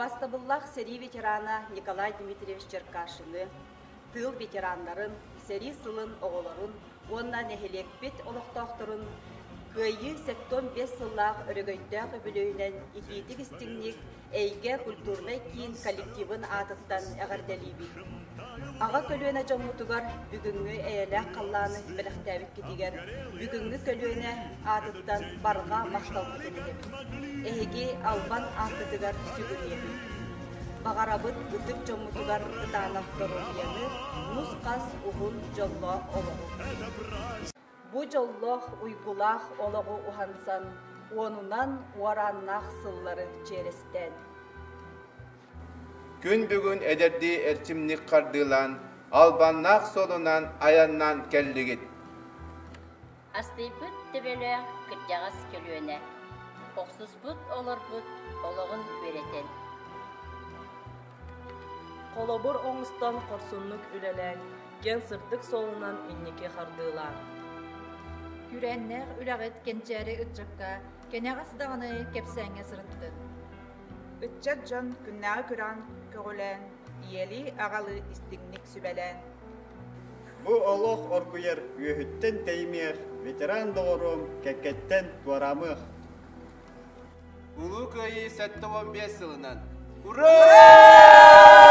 Убастабыллаах сэрии ветерана Николай Дмитриевич Черкашины, тыыл ветераннарын, сэрии сылын оҕолорун уонна нэһилиэкпит олохтоохторун Кыайыы 75 сыллаах өрөгөйдөөх үбүлүөйүнэн итиитик-истиҥник Эйгэ культурнай киин коллективын аатыттан эҕэрдэлиибит. Аҕа көлүөнэ дьоммутугар бүгүҥҥү эйэлээх халлааны бэлэхтээбиккитигэр бүгүҥҥү көлүөнэ аатыттан барҕа махталбытын этэбит. Эһиги албан ааккытыгар сүгүрүйэбит. Баҕарабыт ытык дьоммутугар кытаанах доруобуйаны, нус-хас уһун дьоллоох олоҕу. Бу дьоллоох уйгулаах олоҕу уһансан, уонунан уорааннаах сыллары чиэрэстээн. Күн бүгүн эдэрдии эрчимник хардыылаан, албаннаах суолунан айаннаан кэллигит. Астыйбыт төбөлөөх кырдьаҕас көлүөнэ, охсуспут олорбут олоҕун үөрэтэн. Холобур оҥостон хорсуннук үлэлээн, киэн сырдык суолунан инники хардыылаан. Күүрээннээх үлэҕит кэнчээри ыччакка кэнэҕэс даҕаны кэпсээҥҥэ сырыттын. Ыччат дьон күннээҕи күрэҕин көҕүлээн, ийэлии-аҕалыы истиҥник сүбэлээн. Бу олох оргуйар үөһүттэн тэйимиэх, ветеран доҕоруом кэккэттэн туораамыах. Улуу Кыайыы 75 сылынан! Ура!